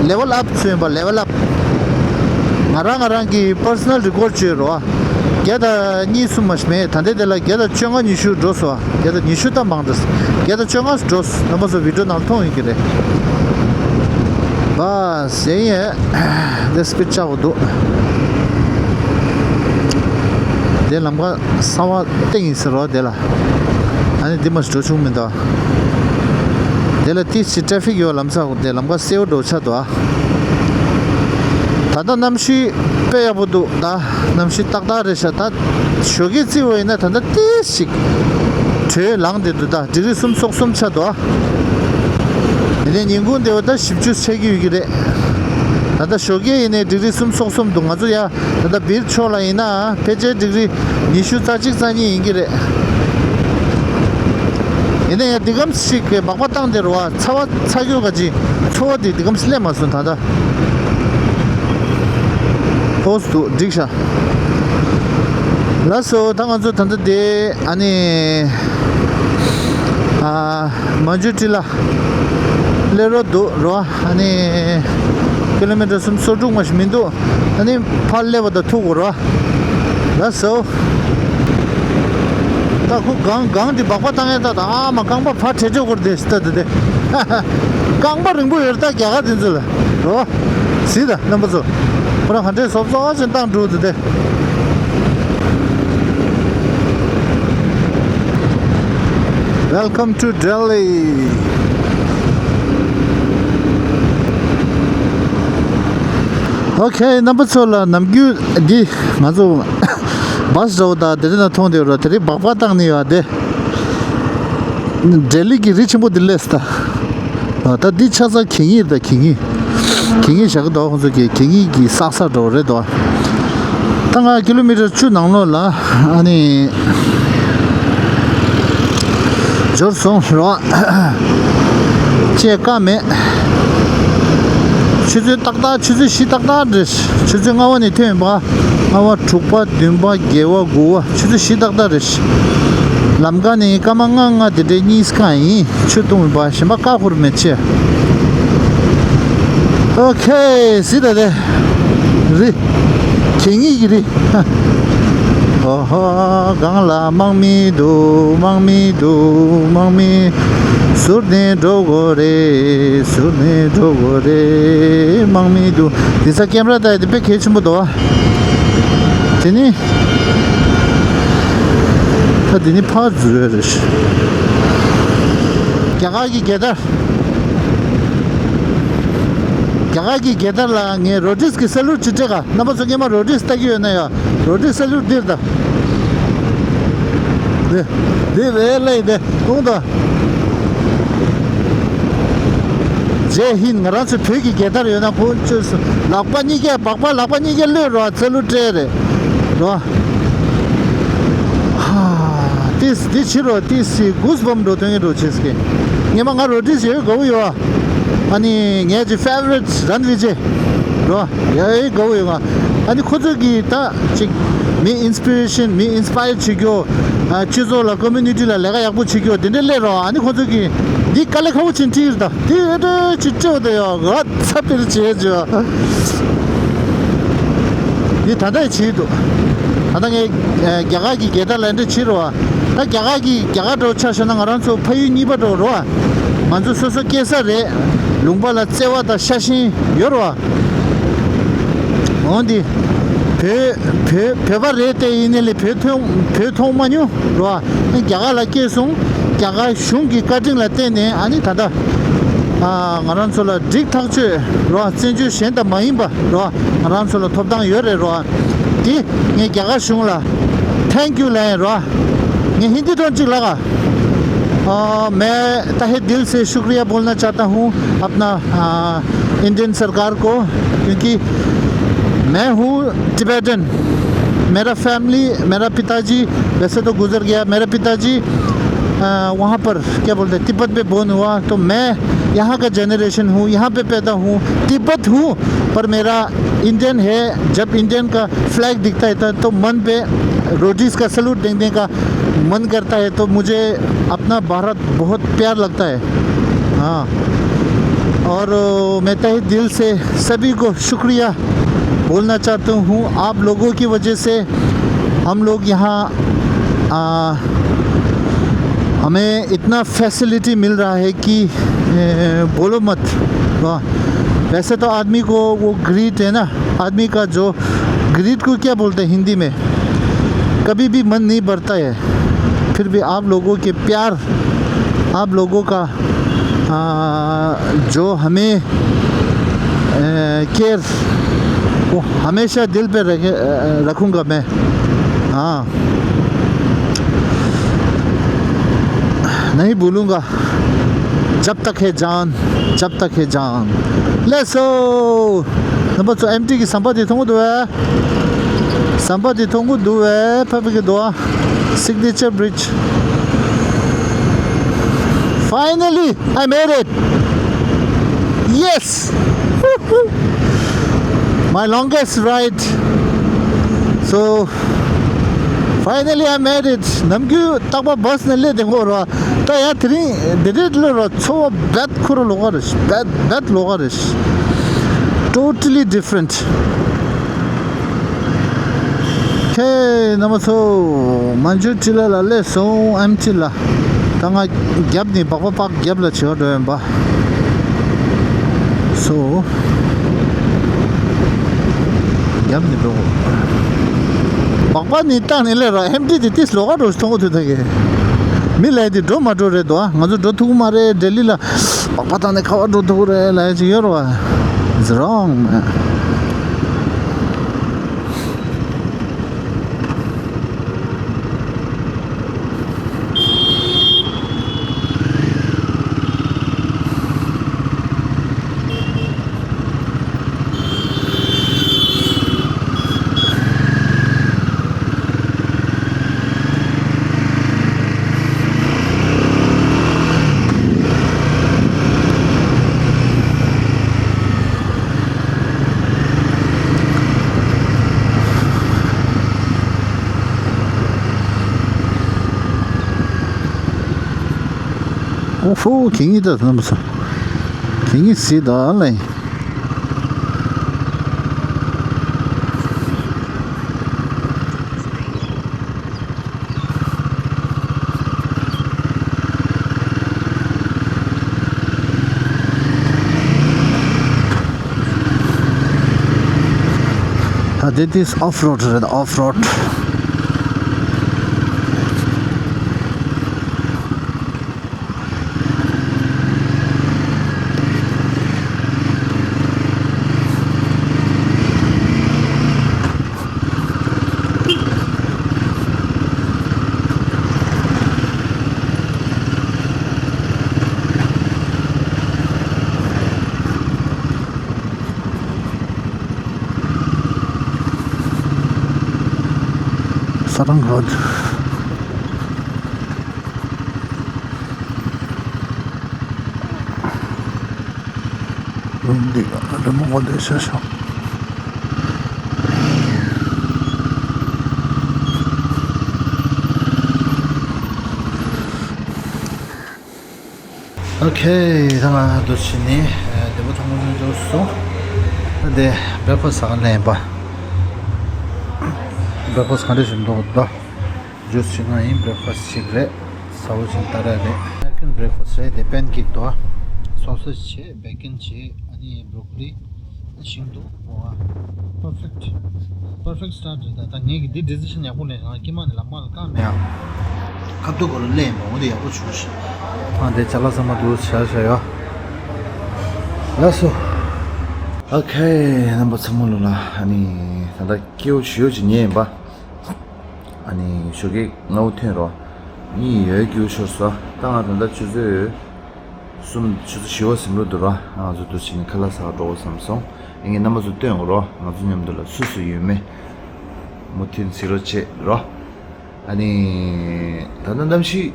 ལེ་ཝལ་ཨབ་བཟོས་ཡིན་པ། ལེ་ཝལ་ཨབ། ང་རང་ང་རང་གི་པར་སོ་ནལ་རི་ཀོཌ་བཅོས་རོ། བརྒྱ་དང་གཉིས་གསུམ་མ་ཞིག་མེད། ད་ལྟའི་དེ་ལ་བརྒྱ་དང་བཅོ་ལྔ་ཉི་ཤུ་འགྲོ་སོང་། བརྒྱ་དང་ཉི་ཤུ་ད་མང་འགྲོ་སོང་། བརྒྱ་དང་བཅོ་ལྔ་འགྲོ་སོང་། རྣམ་པ་ཚོ་བི་ཌིའོ་ནང་མཐོང་ཡོད་ཀྱི་རེད། བ་ཟེ་ཡེ་འདི་སི་པིཌ་ཆག་འདུག་དེ་ལམ་ཁ་གསང་བ་སྟེང་ཡིན་ཟེར་རོ་དེ་ལ། ཨ་ནི་འདི་མ་ཞིག་འགྲོ་བྱུང་མི་འདུག་དེ་ལ་ཏིས་ཅིག་ཊ་ཕིག་ཡོད་ལམ་སང་དེ་ལམ་ཁ་སེའུ་འགྲོ་ཆགས་འདུག་ད་ལྟ་གནམ་གཤིས་དཔེ་ཡག་པོ་འདུག་ད་གནམ་གཤིས་ཏག་ཏག་རེད་ཤག་ད་ཞོགས་ཀས་བརྩིས་པ་ཡིན་ན་ད་ལྟ་ཏིས་ཅིག་དྲོད་ལངས་བསྡད་འདུག་ད་ཌིག་རི་གསུམ་སོ་གསུམ་ཆགས་འདུག་ཡིན་ནའི་ཉིན་གུང་དེ་བ་ད་བཞི་བཅུ་ཆགས་ཀྱི་ཡོད་ཀྱི་རེད། ད་ལྟ་ཞོགས་ཀས་ཡིན་ནའི་ཌིག་རི་གསུམ་སོ་གསུམ་འདུག་ང་ཚོ་ཡ། ད་ལྟ་བིར་ཕྱོགས་ལ་ཡིན་ན་ཕལ་ཆེར་ཌིག་རི་ཉི་ཤུ་རྩ་གཅིག་རྩ་གཉིས་ཡིན་གྱི་རེད། ཡིན་ན་ཡང་འདི་གམ་ཞིག་གི་སྦག་སྦག་བཏང་དེ་རུ་བ་ཚ་བ་ཚ་རྒྱུ་ག་ཅི་ཚོ་བ་དེ་འདི་གམ་ཞིག་སླེབས་མ་སོང་ད་ལྟ། ཧོ་སུ་འགྲིག་ཤག་ལགས་སོ། ད་ང་ཚོ་ད་ལྟ་དེ་ཨ་ནི་ཨ། མ་ཇུ་ཊི་ལ་སླེབས་རོགས་འདུག་རོ། ཨ་ནི་ཀི་ལོ་མི་ཊར་སུམ་སོ་དྲུག་མ་ཞིག་མི་འདུག་ཨ་ནི་ཕར་སླེབས་པ་དང་ཐུག་དགོས་རོ། ལགས་སོ། ད་ཁོ་གང་གང་དེ་སྦག་སྦག་བཏང་ཡས་ད་ད་ཨ་མ་རྐང་པ་ཕར་བྲེད་འཇོག་དགོས་རེད་ད་ད་དེ། རྐང་པ་རིང་པོ་ཡོད་རེད་ད་རྒྱ་གར་དེ་ཚོ་ལ་རོ། གཟིགས་དང་རྣམ་པ་ཚོ། ཁོ་རང་ག་འདྲས་སོབ་སོབ་ཅིག་བཏང་འགྲོ་འདུག་སྟེ། Welcome to Delhi. ཨོ་ཁེ། རྣམ་པ་ཚོ་ལ་ནམ་རྒྱུན་འདི་ང་ཚོ་བཱས་འདྲ་བོ་དང་དེ་རིང་ན་མཐོང་བསྡད་ཡོད་ར། དེ་རིང་སྦག་སྦག་བཏང་ནི་ཡོད་དེ། ལྡི་ལི་གི་རི་ཆེན་པོ་འདི་སླེབས་སོང་ད། ད་འདི་ཆ་ཚང་གད་སྙིགས་རེད་ད། གད་སྙིགས། གད་སྙིགས་བཞག་གི་འདུག་ཁོང་ཚོ་གི་གད་སྙིགས་ཀྱི་བསགས་ས་འདྲ་བོ་རེད་འདུག་ད་ང་ཀི་ལོ་མི་ཊར་བཅུ་ནང་ལོགས་ལ་ཨ་ནི་འབྱོར་སོང་རོ། ཅེས་ཀ་མེད། ཆུ་ཚོད་ཏག་ཏག་ཆུ་ཚོད་བཞི་ཏག་ཏག་རེད། ཆུ་ཚོད་ལྔ་པ་ནས་ཐོན་ཡིན་པ། ལྔ་པ། དྲུག་པ། བདུན་པ། བརྒྱད་པ། དགུ་པ། ཆུ་ཚོད་བཞི་ཏག་ཏག་རེད། ལམ་ཁ་ནས་སྐར་མ་ལྔ་ལྔ་དེ་འདྲའི་གཉིས་ཀ་ཡིན། ཆུ་བཏུང་ཡིན་པ། གཞན་པ་ཀ་ཁུར་མེད་ཆེ། ཨོ་ཁེ། སི་ད་དེ་རི། གད་སྙིགས་ཀྱི་རི། ཨོ་ཧོ། གང་ལ་དམག་མི་འདུག་དམག་མི་འདུག་དམག་མི། ཟུར་ནས་འགྲོ་དགོས་རེད། ཟུར་ནས་འགྲོ་དགོས་རེད། དམག་མི་འདུག་དེ་ས་ཀེམ་ར་ད་དེ་དཔེ་གལ་ཆེན་པོ་འདུག་དེ་ནི། ད་དེ་ནི་ཕར་འཛུལ་རེད། རྒྱ་གར་གྱི་རྒྱལ་དར། རྒྱ་གར་གྱི་རྒྱལ་དར་ལ་ངས་རོ་ཌིས་ཀྱི་ས་ལུར་ཅིག་སྤྲད་ག་རྣམ་པ་ཚོ་སྔས་མ་རོ་ཌིས་ལྟ་གི་ཡོད་ན་ཡ། རོ་ཌིས་ས་ལུར་འདིར་ད། འདི་འདི་རེད་ལེ་འདི་ཀུང་ད། ཇེ་ཧིན། ང་རང་ཚོ་བོད་ཀྱི་རྒྱལ་དར་ཡོད་ན་ཁོ་ཅོས་སུ་ལག་པ་གཉིས་ཀས་སྦག་སྦག་ལག་པ་གཉིས་ཀས་གློད་རོགས། ཚ་ལུ་སྤྲད་རེད་རོ། ཧ། ཏིས་འདི་ཕྱི་རོ་ཏིས་སི་གུས་བམ་འགྲོ་དོན་གྱི་འགྲོ་བྱེད་སྐད། ངས་མ་ང་རོ་ཌིས་ཡོད་དགའ་བོ་ཡོད། ཨ་ནི་ངའི་ཅི་ཕེ་ཝ་རི་ཊི་རན་ཝི་ཇེ་རོ། ཡ་ཡི་དགའ་བོ་ཡོད་ང་། ཨ་ནི་ཁོ་ཚོ་གི་ད་ཅིག་མི་ཨིན་སི་པི་རེ་ཤན། མི་ཨིན་སི་པ་ཡར་བྱེད་རྒྱུ། ཨ་སྤྱི་ཚོགས་ལ་ཀོ་མུ་ནི་ཊི་ལ་ལས་ཀ་ཡག་པོ་བྱེད་རྒྱུ་དེ་འདྲ་སླེབས་རོགས། ཨ་ནི་ཁོ་ཚོ་གི་འདི་དཀའ་ལས་ཁག་པོ་ཅིག་འཁྲིད་ད། དེ་ཨེ་འདྲ་ཅིག་སྤྲད་འོ་དེ་ཡོད་ག་ཚ་པིར་བྱེད་རྒྱུ། འདི་ད་ལྟ་བྱེད་འདུག་ད་ལྟ་ངས་རྒྱ་གར་གྱི་རྒྱལ་དར་ལ་འདྲ་བྱེད་རོགས། ད་རྒྱ་གར་གྱི་རྒྱ་གར་འགྲོ་ཆ་བཞག་ན་ང་རང་ཚོ་ཕ་ཡུལ་གཉིས་པ་འགྲོ་རོགས། ང་ཚོ་སོ་སོ་སྐྱེས་ས་རེད། ལུང་པ་ལ་བརྩེ་བ་དང་ཤ་ཞེན་ཡོད་རོགས། འོན་ཏེ། བོད་བོད་བོད་པ་རེད་དེ་ཡིན་ནའི་ལས་བོད་མཐོང་བོད་མཐོང་མ་མྱོང་རོ། ཨ་རྒྱ་གར་ལ་སྐྱེས་སོང་། རྒྱ་གར་གཞུང་གི་བཀའ་དྲིན་ལ་བརྟེན་ནས་ཨ་ནི་ད་ལྟ་ཨ་ང་རང་ཚོ་ལ་འགྲིག་ཐག་ཆོད་རོ། བཙན་བྱོལ་གཞན་དང་མ་ཡིན་པ་རོ། ང་རང་ཚོ་ལ་ཐོབ་ཐང་ཡོད་རེད་རོ། དེ་ངས་རྒྱ་གར་གཞུང་ལ་thank you ལབ་ཡིན་རོ། ངས་ཧིན་དི་ཐོག་གཅིག་ལབ་ག་ཨ། मैं तहे दिल से शुक्रिया बोलना चाहता हूँ अपना, आ, इंडियन सरकार को, क्योंकि मैं हूँ टिबेटन। मेरा फैमिली, मेरा पिताजी वैसे तो गुजर गया, मेरा पिताजी, आ, वहाँ पर, क्या बोलते हैं, तिब्बत में बोर्न हुआ, तो मैं यहाँ का जनरेशन हूँ, यहाँ पे पैदा हूँ, तिब्बत हूँ, पर मेरा इंडियन है। जब इंडियन का फ्लैग दिखता है तो, तो मन पे रोडीज का सैल्यूट देने का मन करता है। तो मुझे अपना भारत बहुत प्यार लगता है। हाँ, और, अ, मैं तहे दिल से सभी को शुक्रिया बोलना चाहता हूँ। आप लोगों की वजह से हम लोग यहाँ, आ, हमें इतना फैसिलिटी मिल रहा है कि, ए, बोलो मत। वाह। वैसे तो आदमी को वो ग्रीड है ना, आदमी का जो ग्रीड को क्या बोलते हैं हिंदी में, कभी भी मन नहीं भरता है। फिर भी आप लोगों के प्यार, आप लोगों का, आ, जो हमें, ए, केयर, वो हमेशा दिल पे रखे, अ, रखूँगा मैं। हाँ, नहीं भूलूँगा। जब तक है जान, जब तक है जान। Let's go! རྣམ་པ་ཚོ་ཨེམ་ཊི་གི་ཟམ་པ་དེ་མཐོང་གི་འདུག་བས། ཟམ་པ་དེ་མཐོང་གི་འདུག་བས། ཕ་བི་གི་འདུག་ཨ། Signature Bridge. Finally, I made it. Yes! My longest ride. So, finally, I made it. ནམ་རྒྱུན་རྟག་པར་བཱས་ནས་སླེབས་བསྡད་ཀྱི་ཡོད་རེད་བ། ད་ཡང་དེ་རིང་འདི་འདྲའི་སླེབས་རེད་བ། ཚོར་བ་རྦད་ཁོ་རང་ལོགས་ཀ་རེད། རྦད་རྦད་ལོགས་ཀ་རེད། Totally different. ཧེ། རྣམ་པ་ཚོ། མན་ཇུ་ཊི་ལ་ལ་སླེབས་སོང་། ཨེམ་ཊི་ལ། ད་ང་རྒྱབ་ནས་སྦག་སྦག་སྦག་རྒྱབ་ལ་བྱེད་པ་འགྲོ་ཡིན་པ། སོ། རྒྱབ་ནས་འགྲོ། སྦག་སྦག་ནས་བཏང་ནས་སླེབས་ར། ཨེམ་ཊི་དེ་ཏིས་ལོགས་ཀ་འགྲོ་མཐོང་གི་འདུག་ད་གི། མི་ལ་དེ་འགྲོ་མ་འགྲོ་རེད་དོ། ང་ཚོ་འགྲོ་ཐུབ་ཀྱི་མ་རེད། ལྡི་ལི་ལ་སྦག་སྦག་བཏང་ནས་ག་པར་འགྲོ་ཐུབ་ཀྱི་རེད་ལབ་ཡ་ཅིག་ཡོད་རེད་བ། It's wrong, man. ཧོ་ཧོ། གད་སྙིགས་ད་ལམ་སང་། གད་སྙིགས་ཟིག་ད་ལེ། ད་འདི་དེ་ཨོཕ་རོཌ་རེད། ཨོཕ་རོཌ། ས་རང་རོ། རུམ་འདི་ག་རི་མོ་འདི་ཤ་ཤ། ཨོ་ཁེ། ད་ང་འདུག་བྱས་ནས་ཨ་བདེ་པོ་ཐང་པོ་ཉོ་འབྱོར་སོང་། ད་དེ་བྷེག་ཕ་སི་ཟ་ག་སླེབས་ཡིན་པ། བྷེག་ཕ་སི་ག་འདྲ་ཞིག་འདུག་ད། ཇུས་ཞིག་ང་ཡིན། བྷེག་ཕ་སི་ཅིག་རེད། ཟ་འོ་ཅིག་ཏ་ར་རེད། ཨ་མེ་རི་ཀན་བྷེག་ཕ་སི་རེད་དེ། པན་ཀེག་འདུག་ཨ། སོ་སེ་ཇི་བྱས། བེ་ཀན་བྱས། ཨ་ནི་བྷ་རོ་ཀོ་ལི། ཨ་ཤིང་འདུག་འོ་ཨ། པར་ཕེག་ཊི། པར་ཕེག་ཊི་སི་ཊར་ཊི་རེད། ད་ད་ངས་ཀྱི་འདི་ཌི་སི་ཤན་ཡག་པོ་ལེན་ང་དཀྱིལ་མ་ནས་ལམ་ཁ་ལ་བཀག་མེད་ཨ། ཁ་ཐུག་གོ་ལ་ལེན་པ་འོ་དེ་ཡག་པོ་བྱུང་ཤག་ཨ་དེ་ཅ་ལག་ཚང་མ་འདུག་བྱ་བྱ་ཡོད། ལགས་སོ། ཨོ་ཁེ། རྣམ་པ་ཚང་མ་ལོ་ལ་ཨ་ནི་ད་ལྟ་སྐྱེ་བོ་ཞི་བོ་ཅིག་ཉལ་ཡིན་པ། ཨ་ནི་ཞོགས་ཀས་སྔ་པོ་ཐོན་རོགས། གཉིད་ཡོད་རྒྱུ་ཤོར་སོང་། ད་ང་ད་ལྟ་ཆུ་ཚོད་གསུམ། ཆུ་ཚོད་བཞི་པ་ཟིན་འགྲོ་འདུག་རོགས། ང་ཚོ་འདུག་བྱས་ནས་ཁ་ལག་ཟ་ག་འགྲོ་དགོས་བསམ་སོང་། ངས་རྣམ་པ་ཚོ་སྟོན་དགོས་རོགས། ང་ཚོ་མཉམ་དུ་ལ་སུ་སུ་ཡོད་མེད། མུ་མཐུད་གཟིགས་རོགས་བྱེད་རོགས། ཨ་ནི་ད་ལྟ་གནམ་གཤིས་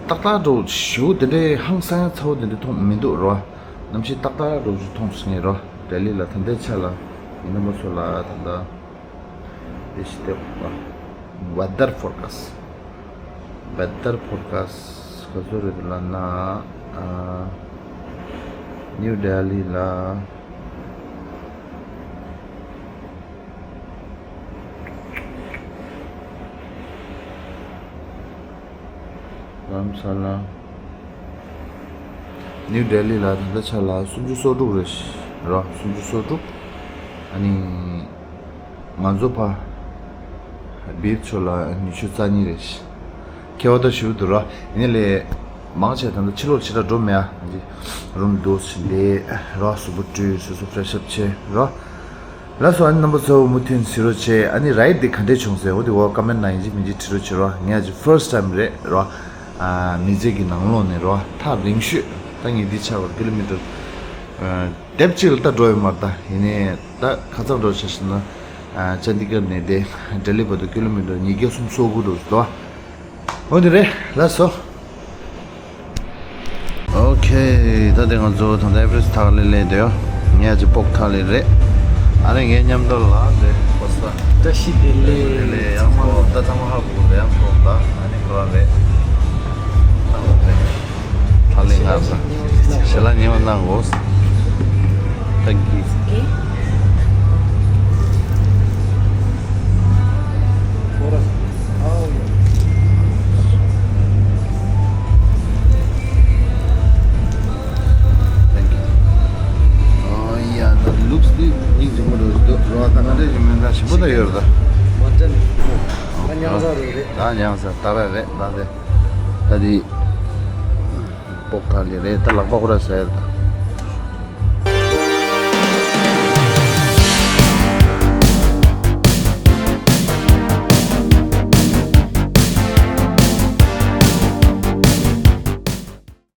ཏག་ཏག་འགྲོ། ཞེ་པོ་དེ་འདྲའི་ཧང་སང་ཡ་ཚ་པོ་དེ་འདྲ་མཐོང་མི་འདུག་རོགས། གནམ་གཤིས་ཏག་ཏག་འགྲོ་ཅིག་མཐོང་སོང་ངས་རོགས། ལྡི་ལི་ལ་ད་ལྟའི་ཆ་ལ་ངས་རྣམ་པ་ཚོ་ལ་ད་ལྟ། དེ་ཤི་སྟེ་བ། ཝེ་དར་ཕོར་ཀ་སི། ཝེ་དར་ཕོར་ཀ་སི་ག་ཚོད་རེད་ལབ་ན། ཨ། ནིའུ་ལྡི་ལི་ལ། རྡ་རམ་ས་ལ། ནིའུ་ལྡི་ལི་ལ་ད་ལྟ་ཆ་ལ་སུམ་ཅུ་སོ་དྲུག་རེད་ར། སུམ་ཅུ་སོ་དྲུག་ཨ་ནི། ང་ཚོ་ཕ། བིར་ཆོ་ལ་ཉི་ཤུ་རྩ་གཉིས་རེད། ཁྱད་པར་ད་ཞུ་འདུག་ར། ཡིན་ནའི་ལས། མང་ཆེ་ད་ལྟ་ཕྱི་ལོགས་ཕྱི་དྲགས་འགྲོ་མེད་ཨ། རུམ་འདུག་ཕྱིན་ཏེ། ར་གཟུགས་པོ་བཀྲུས། སོ་སོ་ཕེ་རེ་ཤི་ཨབ་བྱས་ར། ལགས་སོ། ཨ་ནི་རྣམ་པ་ཚོ་མུ་མཐུད་གཟིགས་རོགས་བྱེད། ཨ་ནི་རའིཌ་འདི་ག་འདྲས་བྱུང་ཟེར་འོ་དེ་འོ་ཀོ་མེན་ཊི་ནང་ཡིན་གཅིག་མིན་གཅིག་བྲིས་རོགས་བྱེད་རོགས། ངས་ཨ་ཅི་ཕར་སི་ཊི་ཊའིམ་རེད་རོགས། ཨ། མི་ཚེ་གི་ནང་ལོགས་ནས་རོགས། ཐག་རིང་ཤོས་ད་ངས་འདི་ཆགས་པར་ཀི་ལོ་མི་ཊར། ཨ། དེབ་གཅིག་ལ་ད་འགྲོ་ཡོད་མ་རེད་ད། ཡིན་ནའི་ད་ཁ་ཚ་འགྲོ་བྱས་ཤིག་ན། ཨ། ཅན་དི་གར་ནས་དེ་ལྡི་ལི་བར་དུ་ཀི་ལོ་མི་ཊར་ཉིས་བརྒྱ་སུམ་ཅུ་སོ་དགུ་འགྲོ་འདུག་འོ་དེ་རེད། ལགས་སོ། ཨོ་ཁེ། ད་དེ་ང་ཚོ་ད་ལྟ་ཨེ་ཝ་རེ་སི་ཊི་ཐག་ལེ་ལེ་དེ་ཡོ། ངས་ཅི་པོག་ཐག་ལེ་རེད། ཨ་ནི་ངའི་མཉམ་དུ་ལ་དེ་པོ་ས། བཀྲ་ཤིས་བདེ་ལེགས། ལེ་ལེ་ཡང་ཚང་མ་ད་ཚང་མ་ཧ་གོ་གི་རེད། ཡང་ཚོ་ད་ཨ་ནི་ཁོ་རང་རེད། ཐག་ལེ་རེད། ཐག་ལེ་ང་ཚོ་ཞལ་ལག་ཉེ་བ་གནང་དགོས། Thank you. Thank you. Oh, yeah, that looks good. ཉིན་རིང་པོ་འགྲོ་འདུག་རོ། ད་ག་འདྲ་ཞིག་མིན་ད་ཞིམ་པོ་ད་ཡོད་རེད་ད། མ་ཏན་ད་ཉང་ཚ་རེད་རེད། ད་ཉང་ཚ་ད་ར་རེད་ད་དེ། ད་དེ། པོག་ཐག་ལེ་རེད། ད་ལག་པ་ཁོ་ར་ཟ་ཡ་རེད་ད།